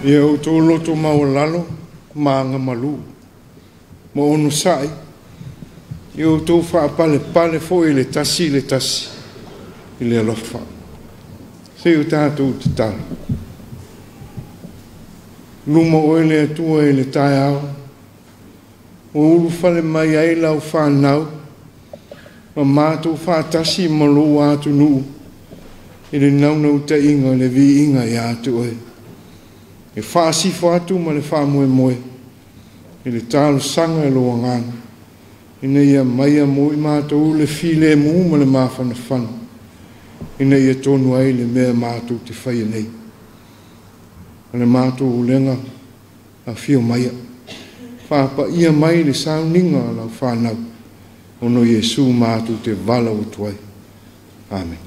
Ia outou loto maualalo ma agamalu ma onosai, ia outou faapalepale foi le tasi i le tasi i le alofa. Se i o tatou tatalo. Luma oe le Atua i le taeao, ua ulufale mai ai lau fanau, ma matou faatasi ma lou atunuu i le naunautaiga o le viiga ia te oe. E faasifo atu ma le faamoemoe i le talosaga i lou agaga, ina ia aumaia mo i matou le filemu ma le mafanafana, ina ia tonu ai le mea matou te faia nei. O le matou ulega, afio maia, faapaia mai le sauniga o lau fanau, ona o Iesu matou te valaau atu ai. Amen.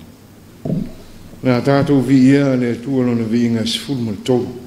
O le a tatou viia le Atua Lona viiga e 13.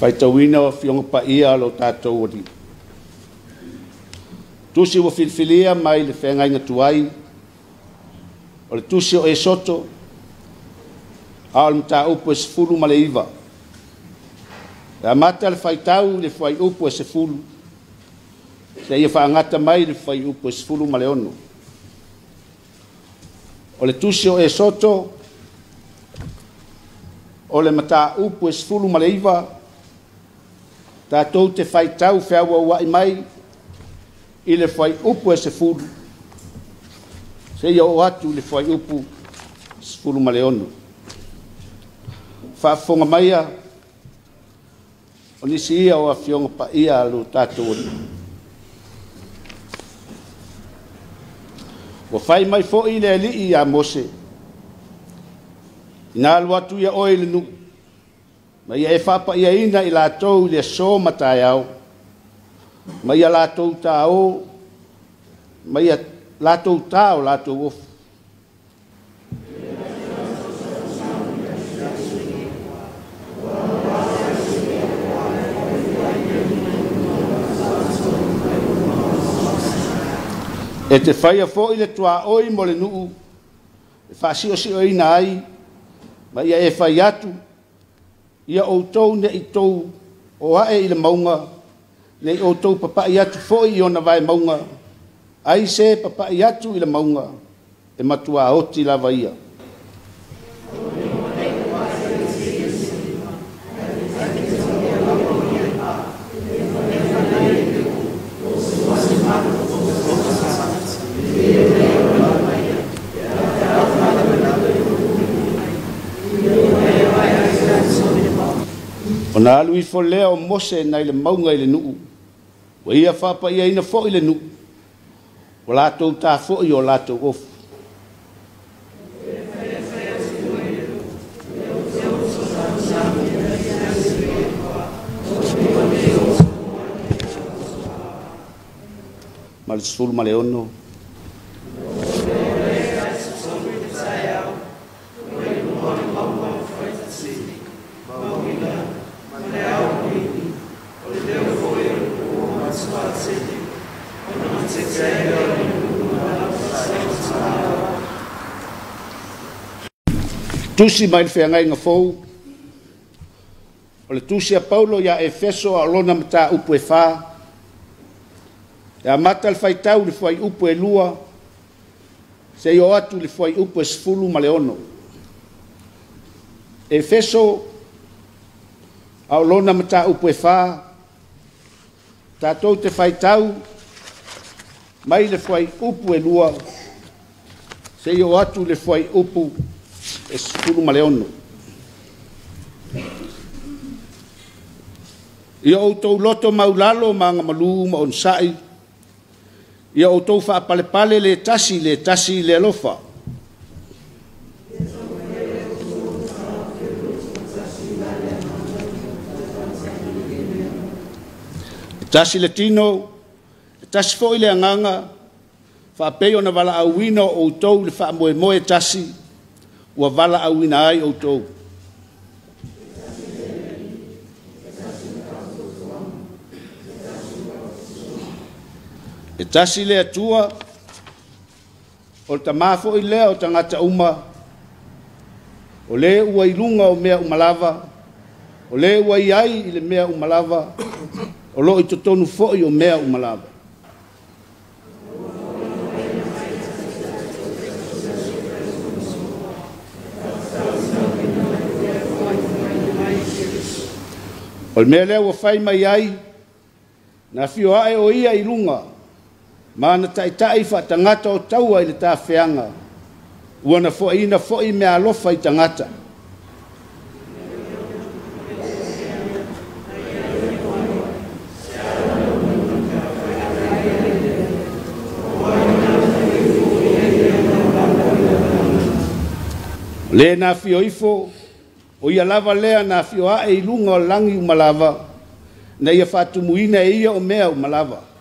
Faitauina o Afioga Paia a lo tatou Alii. Tusi ua filifilia mai le feagaiga tuai, o le tusi o Esoto, a o le mataupu e 19. E amata le faitau i le fuaiupu e 10, seia faagata mai le fuaiupu e 16. O le tusi o Esoto, o le mataupu e 19, tatou te faitau feauaua'i mai i le fuaiupu e 10, seia oo atu i le fuaiupu 16. Faafofoga maia, o nisi ia o Afioga Paia a lo tatou Alii. Ua fai mai foi le Alii ia Mose, ina alu atu ia oe i le nuu, ma ia e faapaiaina i latou i le aso ma taeao, ma ia latou tā o latou ofi. E te faia foi le tuaoi mo le nuu e faasiosiona ai, ma ia e fai atu, ia outou ne'i tou o ae i le mauga, ne'i outou papa'i atu foi i ona vae mauga, ai se papa'i atu i le mauga, e matua oti lava ia. Ona alu ifo lea o Mose nai le mauga i le nuu, ua ia faapaiaina foi le nuu, ua latou tā foi o latou ofi. Ma le 16. Tusi mai le feagaiga fou, o le tusi a Paulo ia Efeso a o lona mataupu e 4, e amata le faitau i le fuaiupu e 2, seia oo atu i le fuaiupu e 16. Efeso a o lona mataupu e 4, tatou te faitau mai le fuaiupu e 2, seia oo atu i le fuaiupu e 16. Ia outou loto maulalo ma agamalu ma onosai, ia outou faapalepale le tasi i le alofa. E tasi le tino, e tasi foi le agaga, faapei ona valaauina o outou i le faamoemoe tasi, ua valaauina ai outou. E tasi le Atua, o le tamā foi lea o tagata uma, o le ua i luga o mea uma lava, o le ua i ai i le mea uma lava, o loo i totonu foi o mea uma lava. O le mea lea ua fai mai ai, na fio ae o ia i luga, ma na taitai faatagata o taua i le tafeaga, ua na foaina foi mea alofa i tagata. O le na fio ifo, o ia lava lea na fio ae i luga o langi umalava, na ia faatumuina e ia o mea umalava.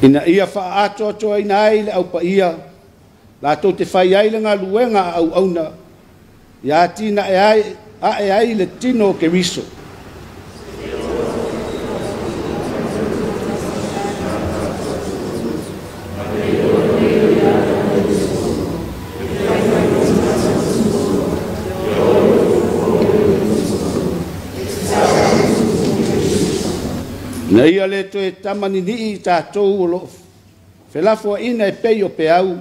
Ina ia faaatoatoaina ai le aupaia latou te fai ai le galuega a auauna ia atinae ai ae ai le tino o Keriso. Na ia le toe tamanini'i i tatou o loo felafoaiina e pei o peau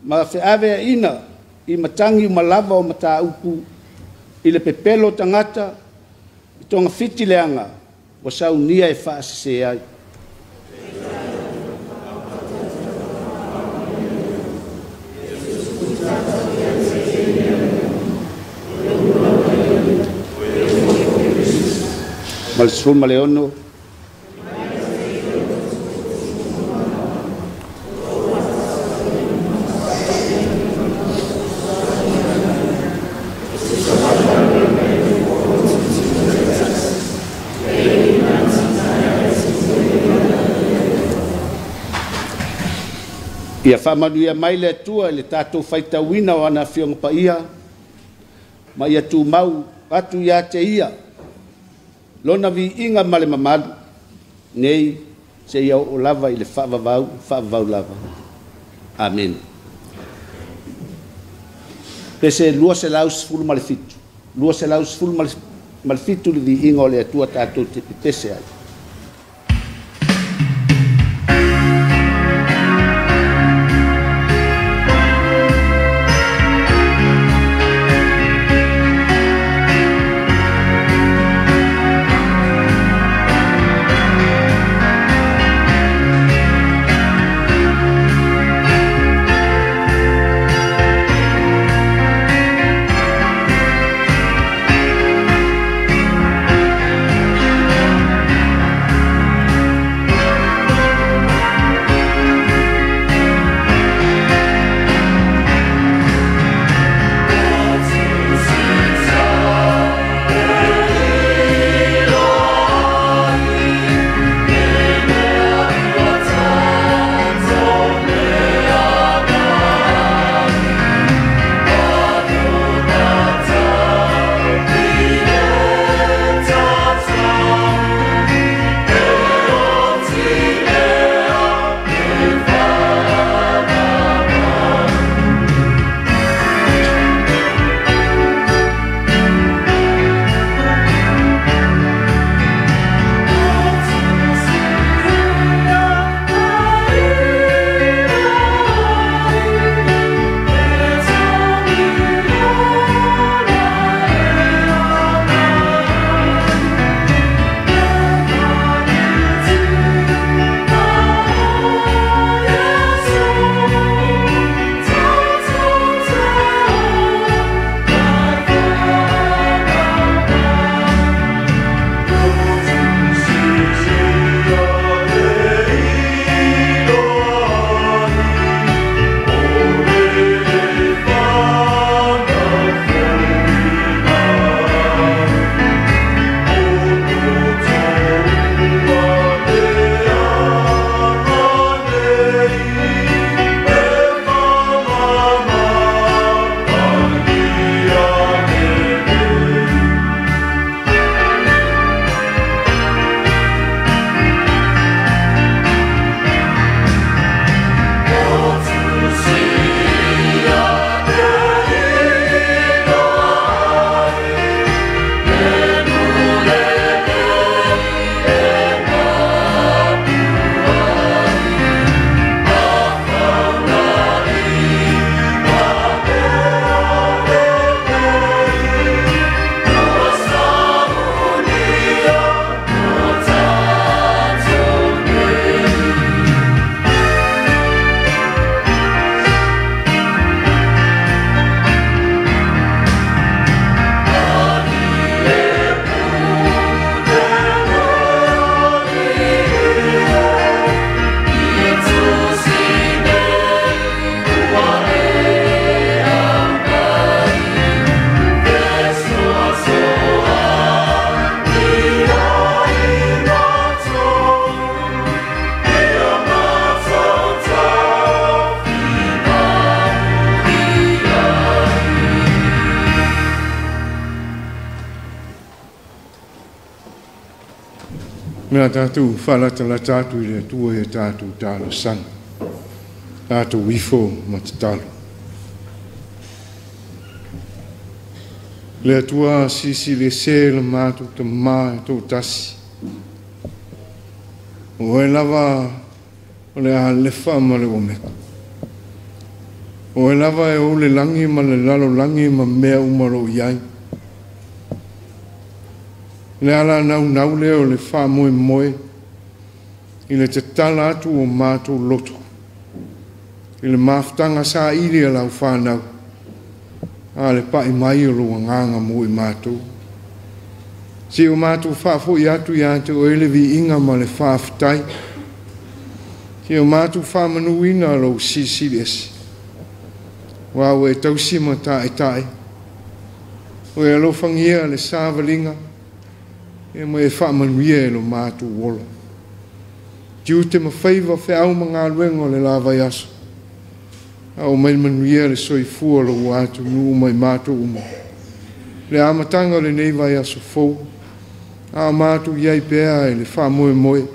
ma feaveaiina i matagi uma lava o mataupu i le pepelo o tagata i togafiti leaga ua saunia e faasese ai. Ma le 16. Ia faamanuia mai le Atua i le tatou faitauina o ana Afioga Paia ma ia tumau atu ia te Ia lona viiga ma le mamalu nei seia oo lava i le faavavau, faavavau lava. Amene. Pese 217, 217 le viiga o le Atua tatou te pepese ai. Me a tātou whaalatalata atu i le Atua i a tātou talosaga. Tātou ifo ma tatalo. Le Atua silisili ese le matou tamā e toatasi. O oe lava o le Alefa ma le Omeka. O oe lava e ou le lagi ma le lalolagi ma mea uma o lo o i ai. Le ala naunau lea o le faamoemoe i le tatala atu o matou loto, i le mafutaga saili a lau whanau, a le pai mai o lou agaga mo i matou. Se o matou faafoi atu ia te oe le viiga ma le faafetai. Se o matou faamanuina lou silisili ese. Ua ua e tausi ma taetae. O e alofagia le savaliga, e ma e faamanuia e lo matou ola. Tiute ma faiva feau ma galuega o le la vaiaso. A o mai manuia le soifua o lou atunuu mai matou uma. Le amataga o lenei vaiaso fou, a o matou i ai pea i le faamoemoe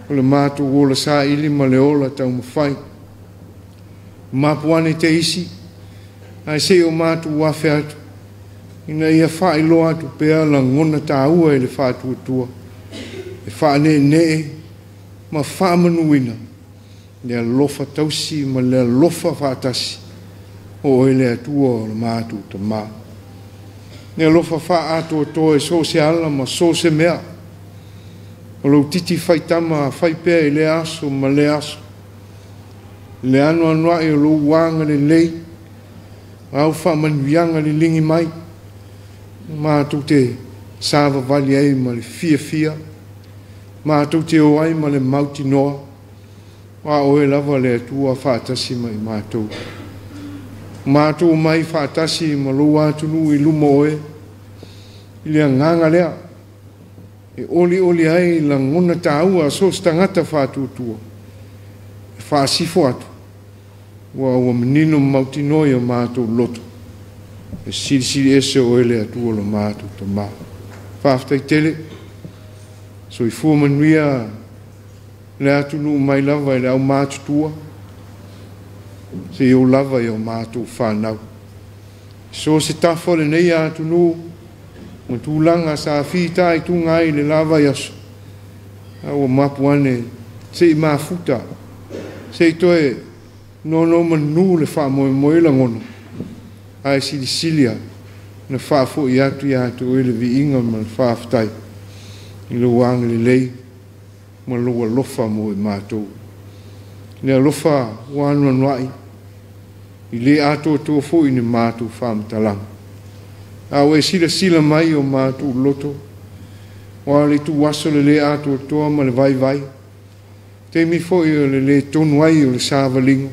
o le matou ola saili ma le ola taumafai. Mapu ane te isi, ae se i o matou afe atu, ina ia faailoa atu pea lagona tāua i le faatuatua, e faaneenee ma faamanuina le alofa tausi ma le alofa faatasi o oe le Atua o le matou tamā. Le alofa faaatoatoa e so o se ala ma so o se mea. O lou titi faitama fai pea i lea aso ma lea aso. Le anoanoai o lou agalelei, au faamanuiaga liligi mai, matou te savavali ai ma le fiafia, matou te o ai ma le mautinoa, a oe lava le Atua faatasi ma i matou. Matou mai faatasi ma lou atunuu i luma o oe, i le agaga lea, e olioli ai lagona tāua so o se tagata faatuatua, e faasifo atu, ua ua manino mautinoa i o matou loto, e silisili ese oe le Atua o lo matou tamā. Faafetai tele, soifua manuia le atunuu mai lava i le aumatutua, se i ou lava i o matou whanau. So se tafa o lenei atunuu, ma tulaga sa fitaituga ai le la vaiaso, a ua mapu ane se i mafuta, se i toe nonomanu le faamoemoe lagona, ae silisilia na faafoi atu ia te oe le viiga ma le faafetai i lou agalelei ma lou alofa mo i matou. Le alofa ua anoanoai, i le atoatoa foi ni matou faamatalaga. A ua e silasila mai o matou loto, ua le tuaso le le atoatoa ma le vaivai, taimi foi o le le tonu ai o le savaliga,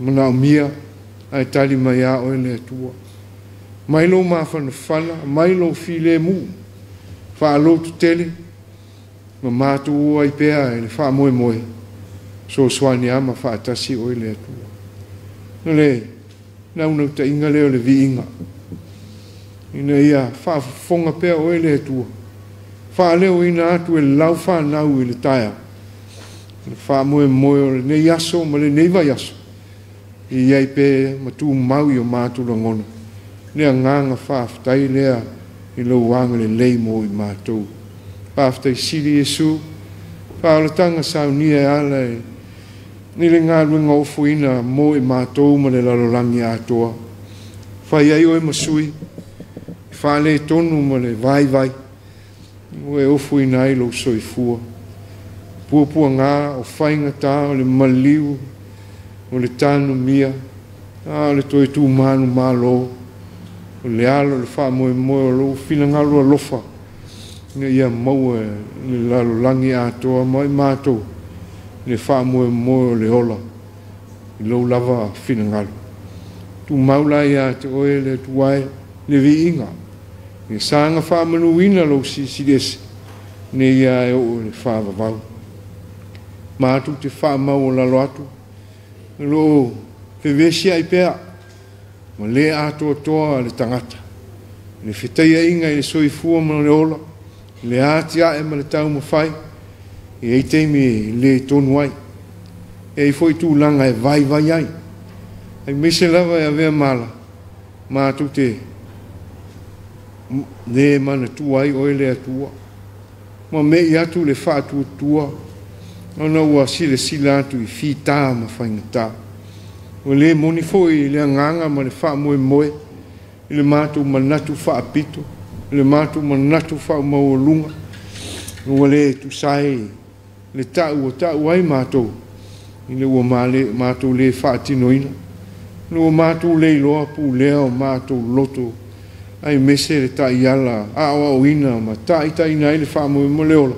manaomia ae tali mai a oe le Atua. Mai lou mafanafana, mai lou filemu, faalotu tele, ma matou o ai pea e le faamoemoe, sosoani ama faatasi oe le Atua. O le naunautaiga lea o le viiga, ina ia faafofoga pea oe le Atua, faaleoina atu e lau whanau i le taeao, le faamoemoe o lenei aso ma lenei vaiaso, i ai pe ma tumau i o matou lagona, le agaga faafetai lea i lou agalelei mo i matou. Faafetai sili Iesu, faaolataga saunia e ala i le galuega ofoina mo i matou ma le lalolagi atoa. Fai ai oe ma sui, faaletonu ma le vaivai, ua e ofoina ai lou soifua. Puapuaga o faigata o le maliu, o le tanumia, a o le toe tumanu malo, o le alo o le faamoemoe o lou finagalo alofa, ina ia maua le lalolagi atoa ma i matou, le faamoemoe o le ola, i lou lava finagalo. Tumau la ia te oe le Atua e, le viiga, ia saga faamanuina lou silisili ese, nei ia e oo i le faavavau. Matou te faamau o lalo atu, o loo fevesiai pea, ma le atoatoa le tagata. Le fetaiaiga i le soifua ma le ola, Le atiae ma le taumafai, e i ai taimi e le tonu ai. E i ai foi tulaga e vaivai ai. Aemaise lava e avea mala, matou te le manatua ai oe le Atua. Ma mei atu le faatuatua, ona ua silasila atu i fita ma faigata. Ua le moni foi le agaga ma le faamoemoe i le matou manatu faapito, i le matou manatu faamaualuga, ua le tusa ai le tau ua tau ai matou, ina ua matou le faatinoina, ina ua matou le iloa pulea o matou loto, aemaise le taiala aoaoina ma taitaiina ai le faamoemoe le ola,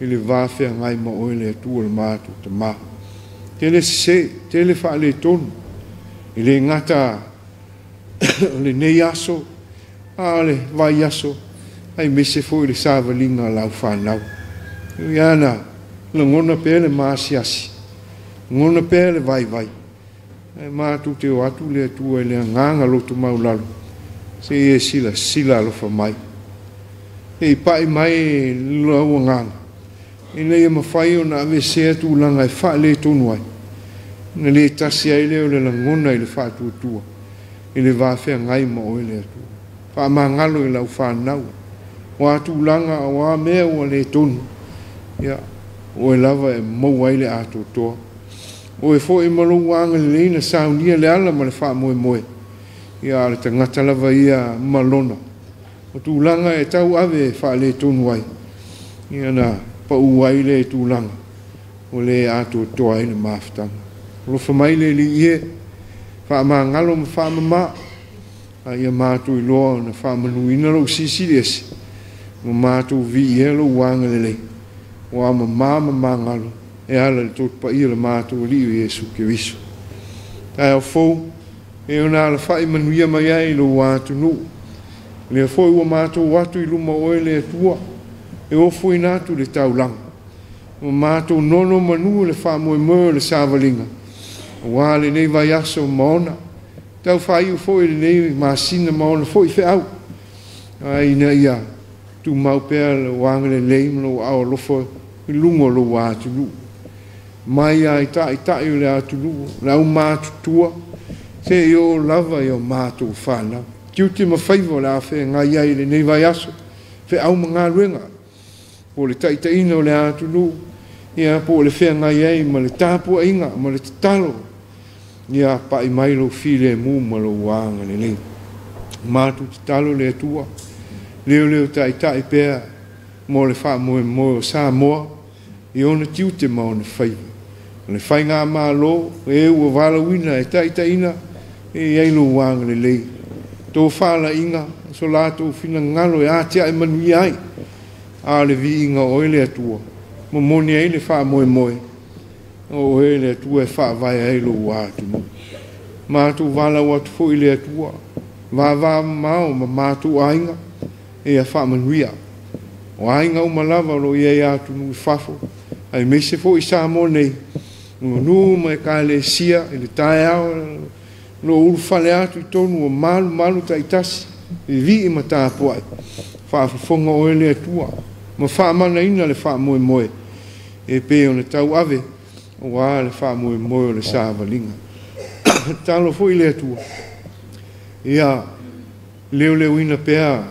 i le va feagai ma oe le Atua le matou Tama. Tele sese, tele faaletonu, e le gata o lenei aso, a o le vaiaso, aemaise foi le savaliga a lau fanau. Ia na lagona pea le maasiasi, lagona pea le vaivai, ae matou te o atu le Atua i le agaga loto maulalo, se i e silasila alofa mai. Se i pai mai lau agaga, ina ia mafai ona aveesea tulaga e faaletonu ai, na le tasi ai lea o le lagona i le faatuatua, i le va feagai ma oe le Atua. Faamagalo i lau fanau, o a tulaga o a mea ua le tonu, ia, oe lava e maua ai le atoatoa. Oe foi ma lou agalelei na saunia le ala ma le faamoemoe, ia a le tagata lava ia ma lona. O tulaga e tau ave e faaletonu ai, ia na pau ai le tulaga, o le atoatoa ai le mafutaga. Alofa mai le Alii e, faamagalo ma faamama, a ia matou iloa ona faamanuina lou silisili ese, ma matou viia lou agalelei, ua mama ma magalo, e ala i le toto paia le matou Alii o Iesu Keriso. Taeao fou, e ona alafai manuia mai ai lou atunuu. Lea foi ua matou atu i luma o oe le Atua, e ofoina atu le taulaga. Ua matou nono manu le faamoemoe o le savaliga, aua lenei vaiaso ma ona, tau faaiu foi lenei masina ma ona foi feau, a ina ia tumau pea lou agalelei ma lou aao alofa i luga o lou atunuu. Mai lava i taitai o le atunuu, le aumatutua, seia oo lava i o matou fanau. Tiute ma faiva o le a feagai ai i lenei vaiaso, feau ma galuega, po o le taitaiina o le atunuu, ia po o le feagai ai ma le tapuaiga ma le tatalo, ia pai mai lou filemu ma lou agalelei. Matou tatalo le Atua, leoleo taitai pea mo le faamoemoe o Samoa i ona tiute ma ona faiva. O le faigamalo e ua valaauina e taitaiina, e i ai lou agalelei. Tofalaiga, so latou finagalo e atiae manuia ai, a o le viiga o oe le Atua, momoni ai le faamoemoe, o oe le Atua e faavae ai lou atunuu. Matou valaau atu foi le Atua, vavamamao ma matou aiga, ia faamanuia. O aiga uma lava o lo o i ai atunuu i fafo, aemaise foi Samoa nei, nuu ma ekalesia i le taeao, lo ulufale atu i tonu o malumalu taitasi, vivii ma tapuai, faafofoga oe le Atua, ma faamanaina le faamoemoe, e pei ona tauave, aua le faamoemoe o le savaliga. Tatalo foi le Atua, ia leoleoina pea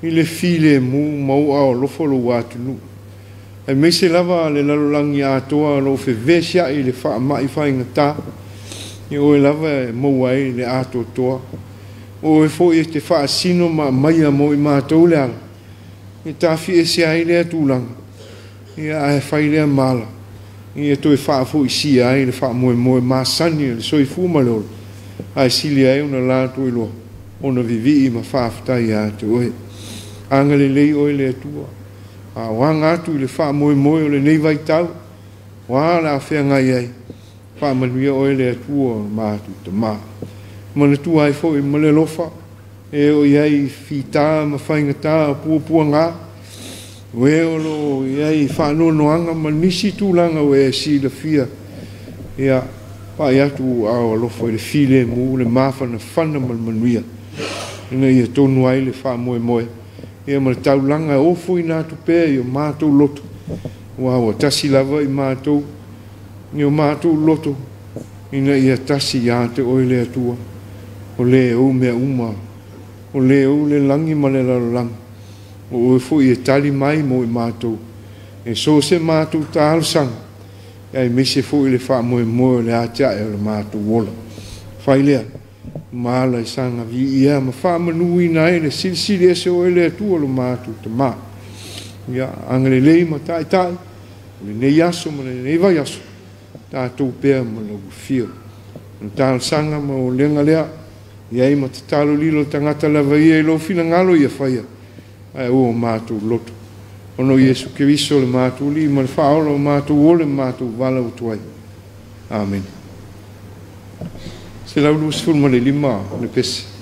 i le filemu ma ou aao alofa lou atunuu. Aemaise lava le lalolagi atoa o lou fevesiai i le faamai faigata, ia oe lava e maua ai le atoatoa. O oe foi e te faasino ma aumaia mo i matou le ala, e tafiese ai lea tulaga, ia ae fai lea mala, ia toe faafoisia ai le faamoemoe masani o le soifua ma le ola, ae sili ai ona latou iloa, ona vivii ma faafetai ia te oe. Agalelei oe le Atua, a o aga atu i le faamoemoe o lenei vaitau, o a le a feagai ai, faamanuia oe le Atua o matou Tama. Manatua ai foi ma le alofa, e o i ai fita ma faigata o puapuaga, o e o lo o i ai faanoanoaga ma nisi tulaga ua e silafia, ia pai atu aao alofa i le filemu, le mafanafana ma le manuia, ina ia tonu ai le faamoemoe, Ia ma le taulaga e ofoina atu pea i o matou loto, ua ua tasi lava i matou, i o matou loto, ina ia tasi ia te oe le Atua, o le ou mea uma, o le ou le lagi ma le lalolagi, o oe foi e tali mai mo i matou, e so se matou talosaga, aemaise foi le faamoemoe o le atiae o le matou ola. Fai lea, ma ala i saga viia ma faamanuina ai le silisili ese o oe le Atua lo matou Tamā. Ia agalelei ma taitai, o lenei aso ma lenei vaiaso, tatou pea ma lau afio. O le talosaga ma olega lea, i ai ma tatalo lilo tagata lava ia i lou finagalo ia faia, ae ua o matou loto. Ona o Iesu Keriso le matou Alii ma le Faaola o matou ola ma matou valaau atu ai. Amene. 125 le pese.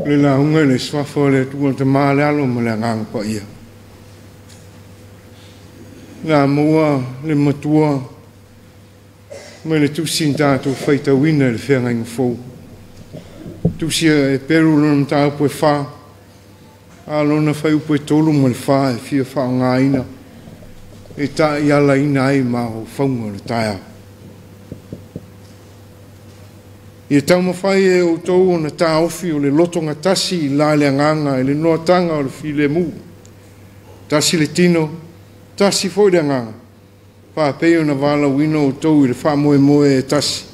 Le lauga i le suafa o le Atua le Tama le Alo ma le Agaga Paia. La maua le matua mai le tusi na tatou faitauina i le feagaiga fou. Tusi e Peru lona mataupu e 4, a lona fuaiupu e 3 ma le 4 e fia faaaogaina e taialaina ai mafaufauga o le taeao. Ia taumafai e outou ona taofi o le lotogatasi i la le agaga i le noataga o le filemu. Tasi le tino, tasi foi le agaga, faapei ona valaauina outou i le faamoemoe e tasi,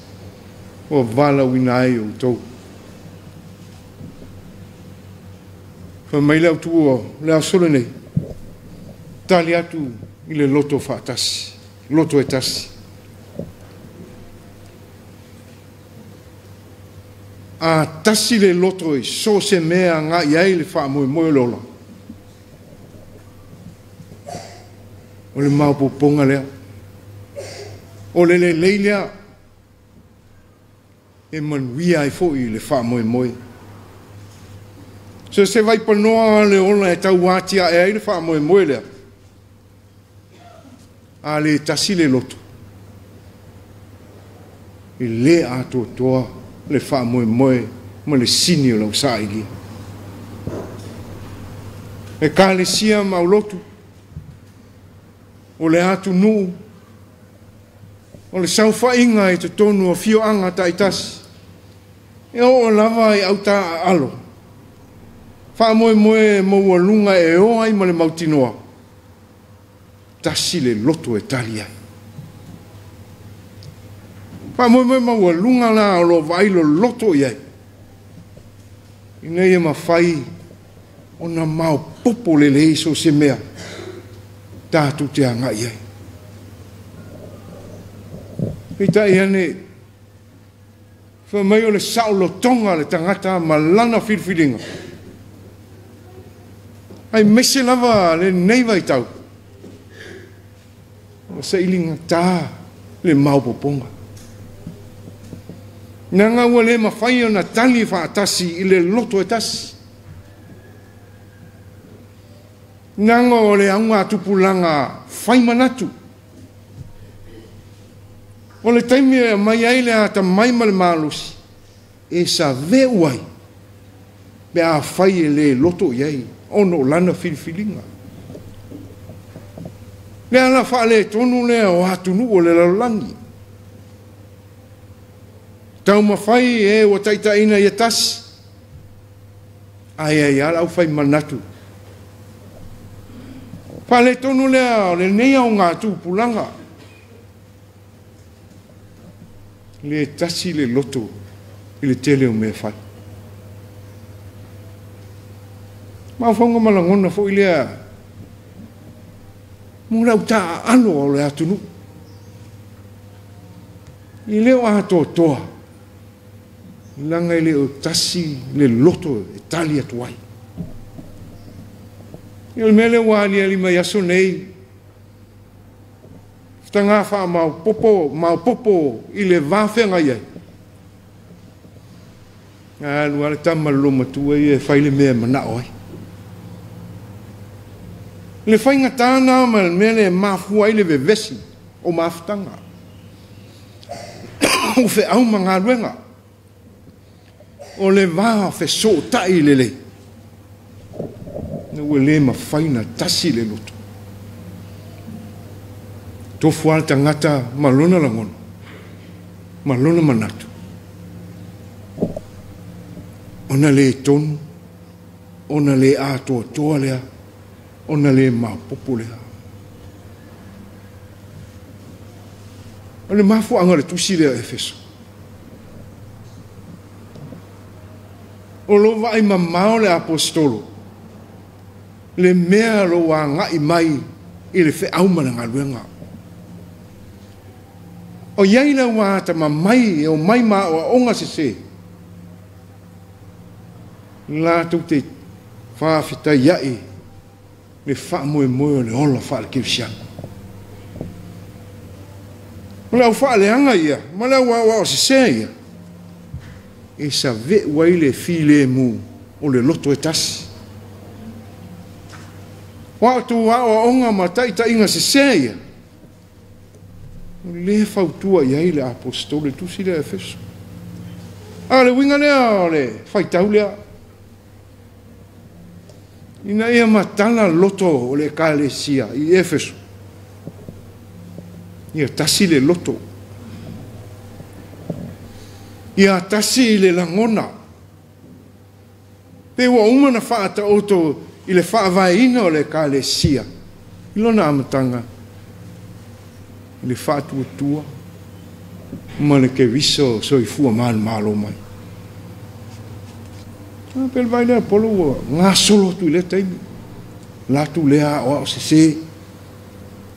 ua valaauina ai outou. Fai mai le autu o le aso lenei, tali atu i le loto faatasi, loto e tasi. A tasi le loto e so se mea agai ai le faamoemoe o le ola. O le maopoopoga lea. O le lelei lea e manuia ai foi le faamoemoe. So se vaipanoa le ola e tauatia e ai le faamoemoe lea. A le tasi le loto. I le atoatoa le faamoemoe ma le sini o lau sailia. E kalesia maulotu, o le atunuu, o le saofaiga i totonu o fioanga taitasi, e oo lava i auta alo, faamoemoe maualuga e o ai ma le mautinoa, tasi le loto e tali ai. Faamoemoe maualuga la o lo vaai loloto i ai, ina ia mafai ona maopoopo lelei so se mea tatou te agai ai. Peitai ane, fai mai o le saolotoga le tagata ma lana filifiliga. Ai mese lava lenei vaitau, o sailigata le maopoopoga. Nanga ua le mafai ona tali faatasi i le loto e tasi. Nanga o le auga tupulaga fai manatu. O le taimi e mai ai le atamai ma le malosi, e saveu ai, pe a fai e le loto i ai, ona o lana filifiliga. Le ala faaletonu lea o atunuu o le lalolagi. Taumafai e ua taitaiina ia tasi, ai ai ala au fai manatu. Faaletonu lea o lenei auga tupulaga. Le tasi le loto i le tele o mea fai. Mafaufauga ma lagona foi lea mo le autaalo o le atunuu. I leo atoatoa, laga i le o tasi le loto e tali atu ai. I o le mea lea ua aliali mai aso nei, fitaga faamaopoopo maopoopo i le vafeagai ai. Alu lava le tama le lomatua ia e fai le mea e manao ai. Le faigata na ma le mea lea e mafua ai le vevesi o mafutaga. O feau ma galuega. O le va fesootai lelei. Na ua le mafai na tasi le loto. Tofu lava le tagata ma lona lagona, ma lona manatu. Ona le tonu, ona le atoatoa lea, ona le maopoopo lea. O le mafuaaga o le tusi lea o Efeso. O lo vaai mamao le apostolo, le mea lo agai mai i le feau ma le galuega. O iai le ua atamamai e o mai ma aoaoga sese, latou te faafetai le faamoemoe o le ola faale-kerisiano. O le au faaleaga ia, ma le au aoao sese ia, e saveu ai le filemu o le loto e tasi. Wa tu aoaoga ma taʻitaʻiga sesē ia o lē fautua i ai le aposetolo i tusi lea Efeso. A le uiga lea o le faitau lea, ina ia matala loto o le ekalesia i Efeso, ia tasi le loto, ia tasi le lagona. Pe ua uma na faataoto i le faavaeina o le ekalesia i lona amataga i le faatuatua ma le Keriso soifua malomalo mai. Pe le vai lea Polo ua gasolo atu i lea taimi, latou lea aoao sesē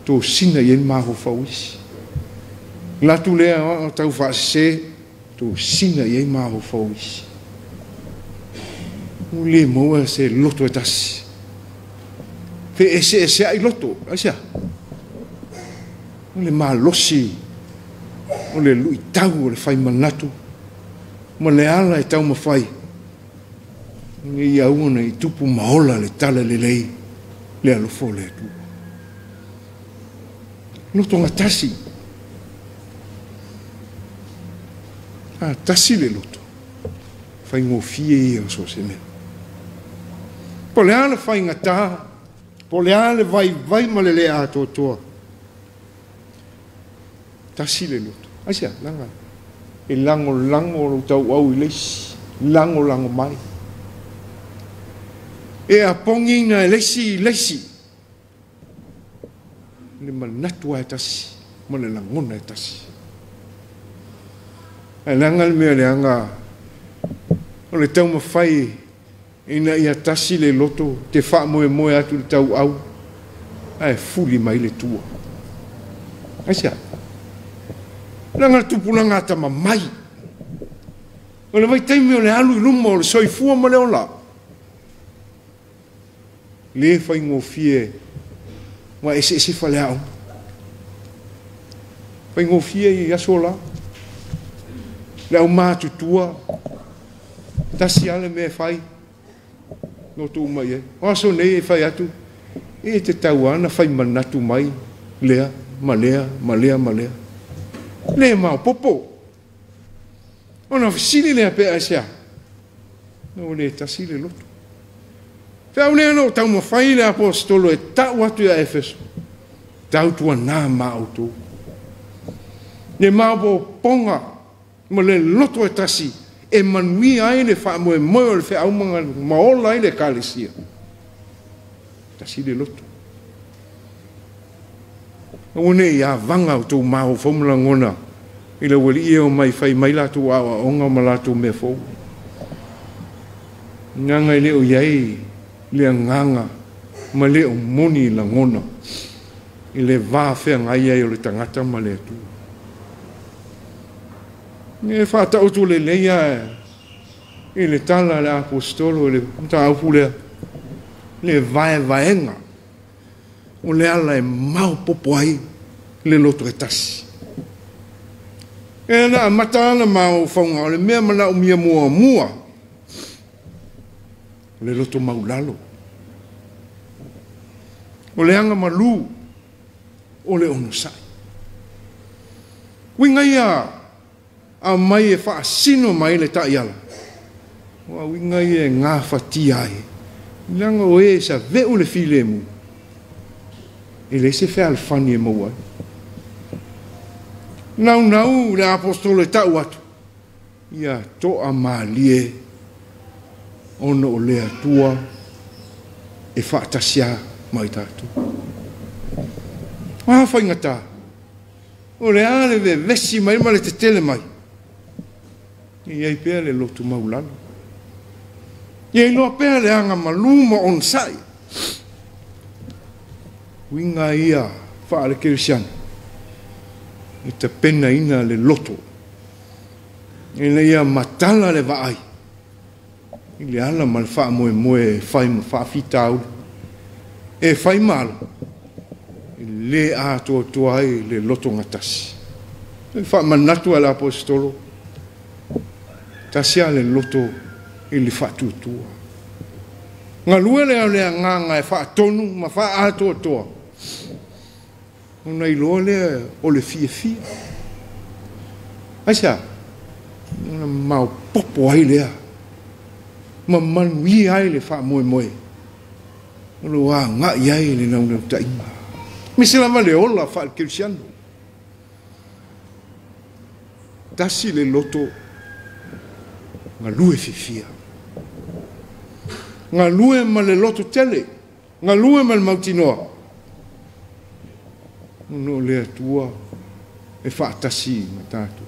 tosina i ai le mafaufau isi. Latou lea aoao taufaasese tosina i ai mafaufau isi. Ua le maua se loto e tasi. Fe eseeseaʻi loto, aisea? O le malosi, o le luitau o le faimanatu, ma le ala e taumafai, ina ia aua ne i tupu ma ola le talalelei le alofa o le Atua. Loto gatasi. A tasi le loto, faigofie ia o so o se mea. Po o le a le faigata, po o le a le vaivai ma le le atoatoa, tasi le loto. Aisea, leaga e lagolago lou tauau i le isi, lagolago mai. E apogiina e le isi i le isi, le manatu lava e tasi ma le lagona e tasi. Ae leaga le mea leaga o le taumafai ina ia tasi le loto, te faamoemoe atu i le tauau, ae fuli mai le tua. Aisea? Leaga le tupulaga atamamai. O le vaitaimi o le alu i luma o le soifua ma le ola. Le faigofie ua eseese faleaoga. Faigofie i aso la. Le aumatutua, tasi lava le mea e fai, loto uma i ai. O aso nei e fai atu, e te tau lava na fai manatu mai lea, ma lea, ma lea, ma lea. Le maopoopo. Ona fesili lea pe aisea. Na ua le tasi le loto. Feau lea na o taumafai le aposetolo e tau atu ia Efeso, tautuanā ma outou. Le maopoopoga ma le loto e tasi e manuia ai le faamoemoe o le feaumaga ma ola ai le ekalesia. Tasi le loto. Aua ne i avaga outou mafaufau ma lagona i le aualii e omai fai mai latou aoaoga ma latou mea fou. Leaga e le o i ai le agaga ma le o moni lagona i le va feagai ai o le tagata ma le Atua. E faataoto lelei lava i le tala a le aposetolo i le mataupu lea, le vaevaega o le ala e maopoopo ai le loto e tasi. E na amata ana mafaufauga o le mea manaomia muamua, o le loto maulalo, o le agamalu, o le onosai. Uiga ia aumai e faasino mai le taiala, ua uiga ia e gafatia ai, leaga o e saveu le filemu, e leai se fealofani e maua ai. Naunau le aposetolo e tau atu, ia toamalie ona o le Atua e faatasi lava ma i tatou. O a faigata? O le a le vevesi mai ma le tetele mai? E i ai pea le loto maulalo. Ia iloa pea le agamalu ma onosai. Uiga ia faale-kerisiano e tapenaina le loto ina ia matala le vaai i le ala ma le faamoemoe e fai ma faafitauli, e fai ma ala e le atoatoa ai le loto gatasi. E faamanatu a le aposetolo, tasi lava le loto i le faatuatua. Galue lea o le agaga e faatonu ma faaatoatoa. Ona iloa lea o le fiafia. Aisea? Ona maopoopo ai lea. Ma manuia ai le faamoemoe. O lo o agai ai le naunautaiga. Aemaise lava le ola faale-kerisiano. Tasi le loto galue fiafia. Galue ma le loto tele. Galue ma le mautinoa. Ona o le Atua e faatasi ma tatou.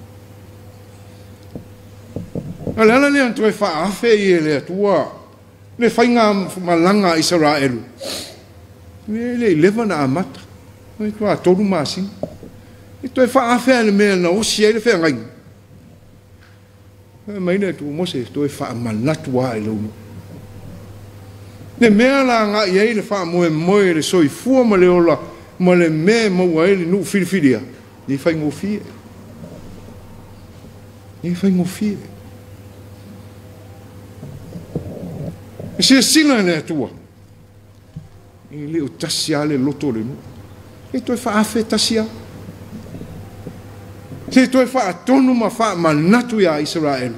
A o le ala lea na toe faaafe ai e le Atua le faiga malaga a Isaraelu. E le i leva na amata. E toa 3 masina. E toe faaafe ai le mea na osi ai le feagaiga. Fai mai le Atua, Mose, toe faamanatu lava i lou nuu. Le mea la agai ai le faamoemoe le soifua ma le ola ma le mea e maua ai le nuu filifilia, e faigofie. E faigofie. E silasila le Atua. E le o tasi lava le loto o le nuu. E toe faafe tasi lava. Se toe faatonu ma faamanatu ia Isaraelu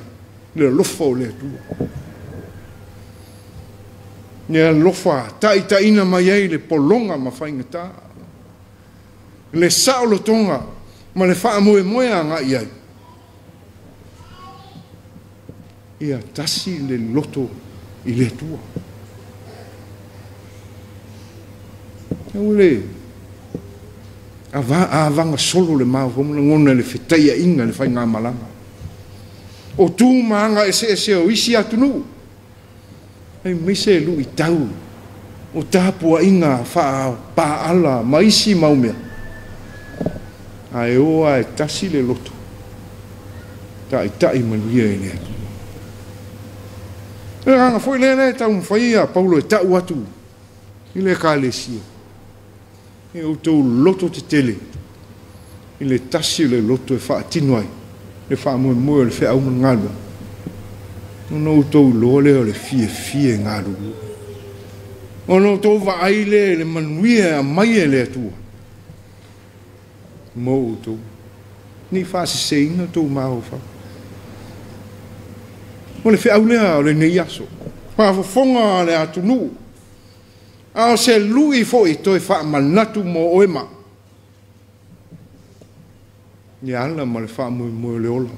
le alofa o le Atua. Le alofa taitaiina mai ai le pologa ma faigata. Le saolotoga ma le faamoemoe agai ai. Ia tasi le loto i le Atua. Aua le avaga solo le mafaufau lagona le fetaiaiga le faigamalaga. O tu ma aga eseese o isi atunuu. Aemaise luitau o tapuaiga faapaala ma isi mau mea. Ae o lava e tasi le loto. Taitai manuia i le Atua. O le agaga foi lea e taumafai a Paulo e tau atu i le Ekalesia. E outou loto tetele i le tasi o le loto e faatino ai le faamoemoe o le feau ma le galuega. Ona outou iloa lea o le fiafia e galulue. Ona outou vaai lea i le manuia e aumai e le Atua mo outou. Nei faaseseina outou mafaufau. O le feau lea o lenei aso. Faafofoga a le atunuu. A o se lui foi toe faamanatu mo oe ma. Le ala ma le faamoemoe o le ola.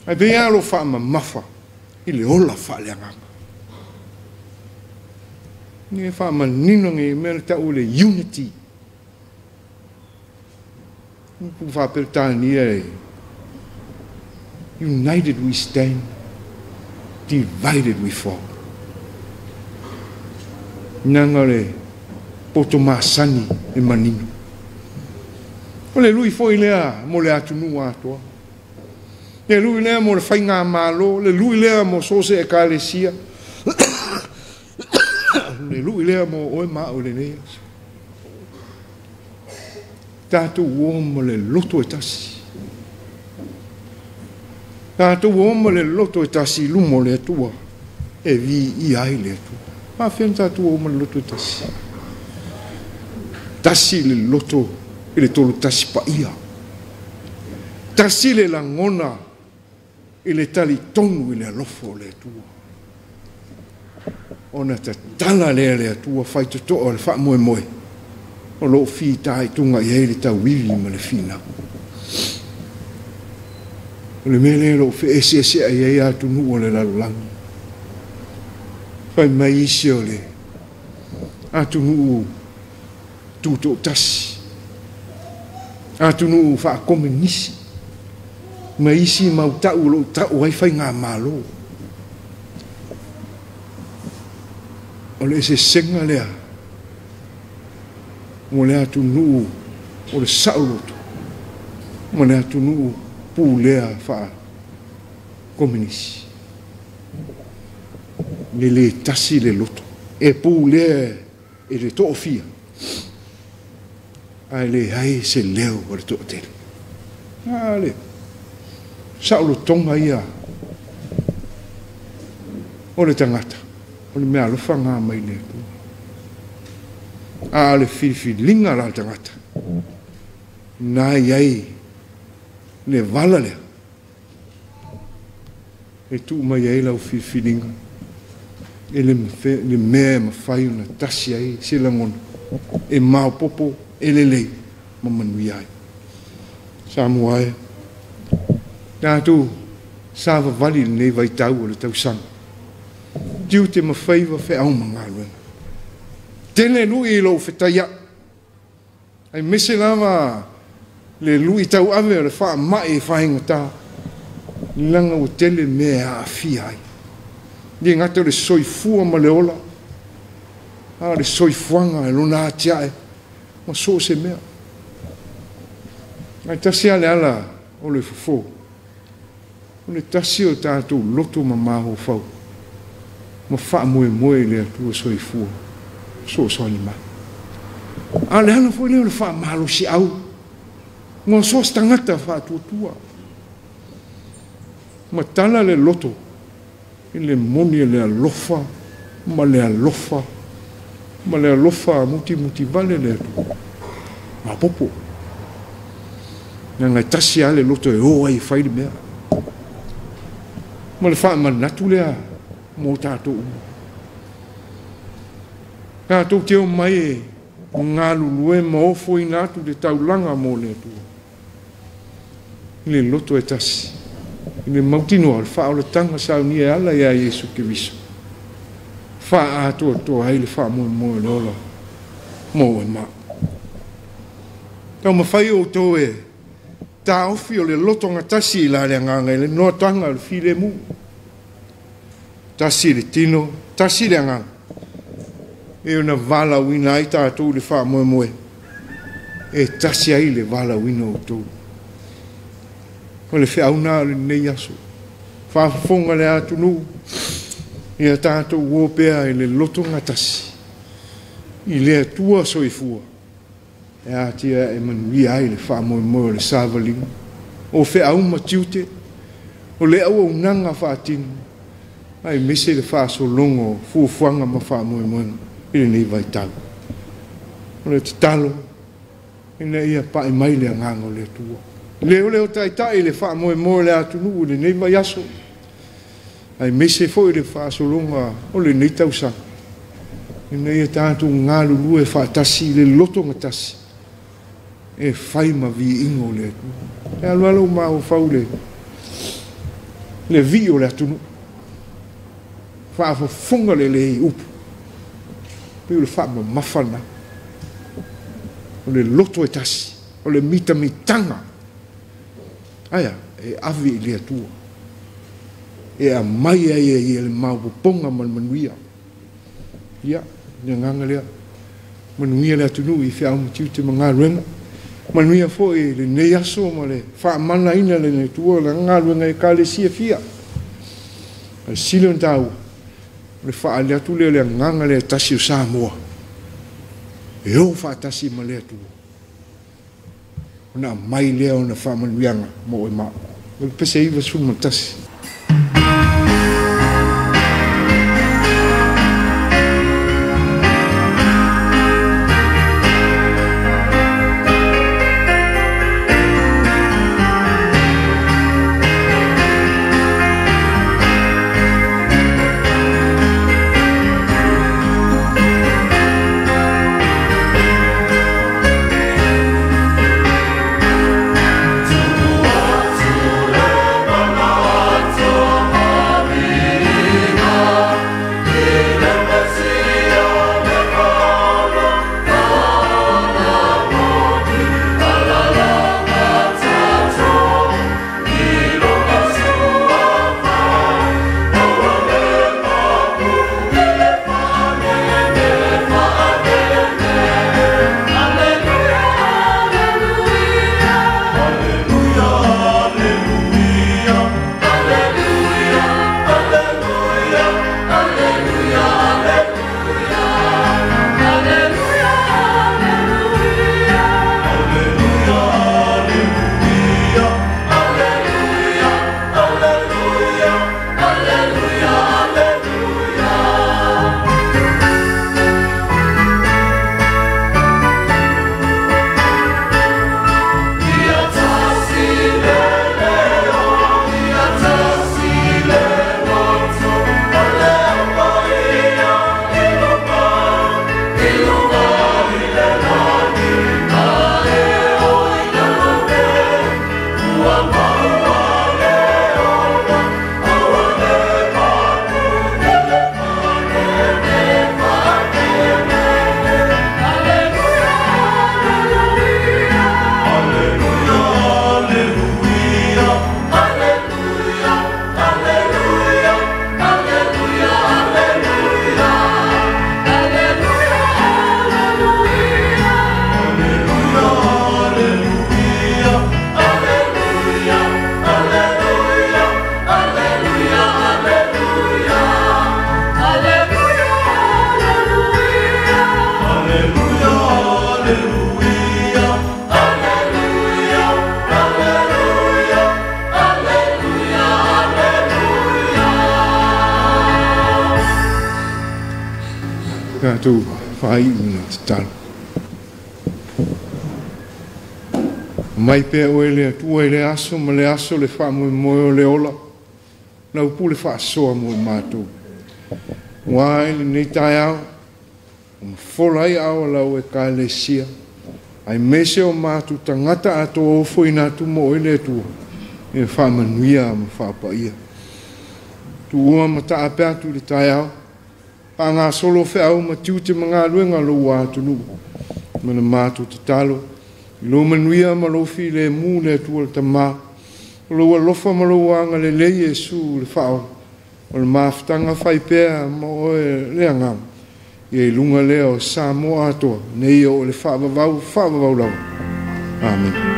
Ae pei lava lou faamamafa i le ola faaleagaga. E faamanino nei mea le tau o le unity. Upu faa-Peretania e united we stand, divided we fall. Naga o le poto masani e manino. O le lui foi lea mo le atunuu atoa. Le lui lea mo le faigamalo, le lui lea mo so o se ekalesia. Le lui lea mo oe ma au i lenei aso. Tatou o ma le loto e tasi. Tatou o ma le loto e tasi i luma o le Atua e viia ai le Atua. Faafefea ona tatou o ma le loto e tasi? Tasi le loto i le tolu tasi paia. Tasi le lagona i le talitonu i le alofa o le Atua. Ona tatala lea le Atua faitotoa o le faamoemoe o loo fitaituga i ai le tauivi ma le finau. O le mea lea o loo feeseeseai ai atunuu o le lalolagi. Fai mai isi o le atunuu tutoatasi, atunuu faakomenisi, ma isi mau tau o loo tau ai faigamalo. O le eseesega lea mo le atunuu o le saoloto ma le atunuu pulea faakomenisi. E le tasi le loto e pulea e le toafia, ae leai se leo o le toatele. A le saolotoga ia o le tagata. O le mea alofa ngā mai le Atua. A o le filifiliga la o le tagata, na i ai le vala lea, e tuu mai ai lau filifiliga e le mea e mafai ona tasi ai se lagona, e maopoopo, e lelei ma manuia ai. Samoa e, tatou savavali i lenei vaitau o le tausaga, tiute ma faiva feau ma galuega. Tele lui i lou fetaiai, aemaise lava le lui tauave o le faamai e faigata, leaga ua tele mea e aafia ai. Le gata o le soifua ma le ola, a o le soifuaga e lona atiae ma so o se mea. Ae tasi lava le ala o le fofo, o le tasi o tatou loto ma mafaufau, ma faamoemoe i le Atua soifua, fesoasoani mai. A o le ala foi lea o le faamalosiau, mo so o se tagata faatuatua. Ma tala le loto i le moni o le alofa ma le alofa ma le alofa mutimutivale le Atua. Maopoopo. Leaga e tasi lava le loto e o ai e fai le mea. Ma le faamanatu lea mo tatou uma. Tatou te omai e galulue ma ofoina atu le taulaga mo le Atua. I le loto e tasi, i le mautinoa o le faaolataga saunia e ala ia Iesu Keriso, faaatoatoa ai le faamoemoe o le ola mo oe ma. Taumafai outou e taofi o le lotogatasi i la le agaga i le noataga o le filemu. Tasi le tino, tasi le agaga, e ona valaauina ai tatou le faamoemoe, e tasi ai le valaauina o outou. O le feauna o lenei aso, faafofoga le atunuu, ia tatou o pea i le lotogatasi, i le Atua soifua, e atia e manuia ai le faamoemoe o le savaliga, o feau ma tiute, o le auaunaga faatino, aemaise le faasologa o fuafuaga ma faamoemoega i lenei vaitau. O le tatalo, ina ia pae mai le agaga o le Atua. Leo leo taitai le faamoemoe o le atunuu i lenei vaiaso, aemaise foi le faasologa o lenei tausaga, ina ia tatou galulue faatasi i le lotogatasi, e fai ma viiga o le Atua. E alu alu mafaufau le vii o le atunuu, faafofoga lelei upu, pei o le faamamafa lena, o le loto e tasi, o le mitamitaga, aia, e ave i le Atua, e aumai ai e ia le maopoopoga ma le manuia. Ia, le agaga lea, manuia le atunuu i feau ma tiute ma galuega, manuia foi lenei aso ma le faamanaina le Atua, le galuega e ekalesia fia. A sili ona taua, o le faaali atu lea o le agaga lea tasi o Samoa, e o faatasi ma le Atua, ona aumai lea ona faamanuiaga mo oe ma au. O le pese 91. Tua, Tatou faaiu ma le tatalo. Mai pea oe le Atua i le aso ma le aso le faamoemoe o le ola, lau pule faasoa mo i matou. Ua ai lenei taeao, o mafola ai ao lau Ekalesia, ai mese o mātou tagata atoa ofo ina atu mo oe le Atua, e faamanuia ma faapaia. Tuua ma taape atu le taeao, faagasolo feau ma tiute ma galuega lou atunuu, ma le matou tatalo, i lou manuia ma lou filemu le Atua le Tamā, o lou alofa ma lou agalelei Iesu le Faaola, o le mafutaga fai pea ma oe le agaga, ia i luga lea o Samoa atoa, nei o le faavavau, faavavau lava. Amen.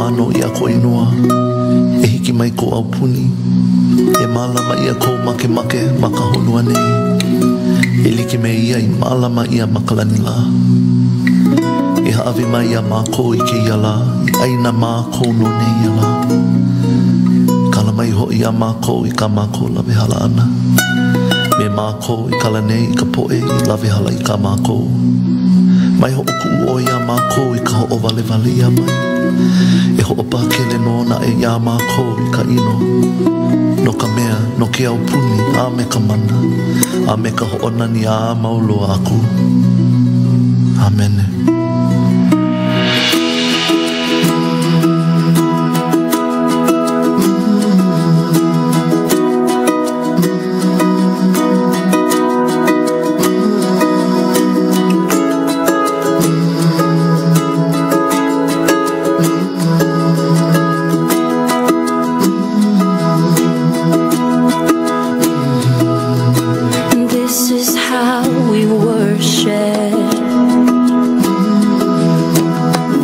Ano ia ko inoa, e hiki mai ko aupuni, e mālama ia kou makemake ma ka honua nei, e like me ia i mālama ia ma ka lani lā. E haawi mai ia mākou i ke ia lā, i aina mākou no nei ia lā. Kala mai hoi ia mākou i ka mākou lawehala ana. Me mākou i kala nei i ka poe i lawehala i ka mākou. Mai hoʻokuʻu ʻoe iā mākou i ka hoʻowalewale ia mai. E hoʻopakele nō naʻe iā mākou i ka ʻino. No ka mea, no ke aupuni, a me ka mana, a me ka hoʻonani a mau loa aku. Amene. This is how we worship.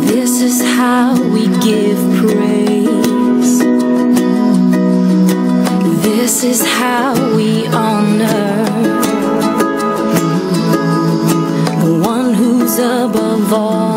This is how we give praise. This is how we honor the one who's above all.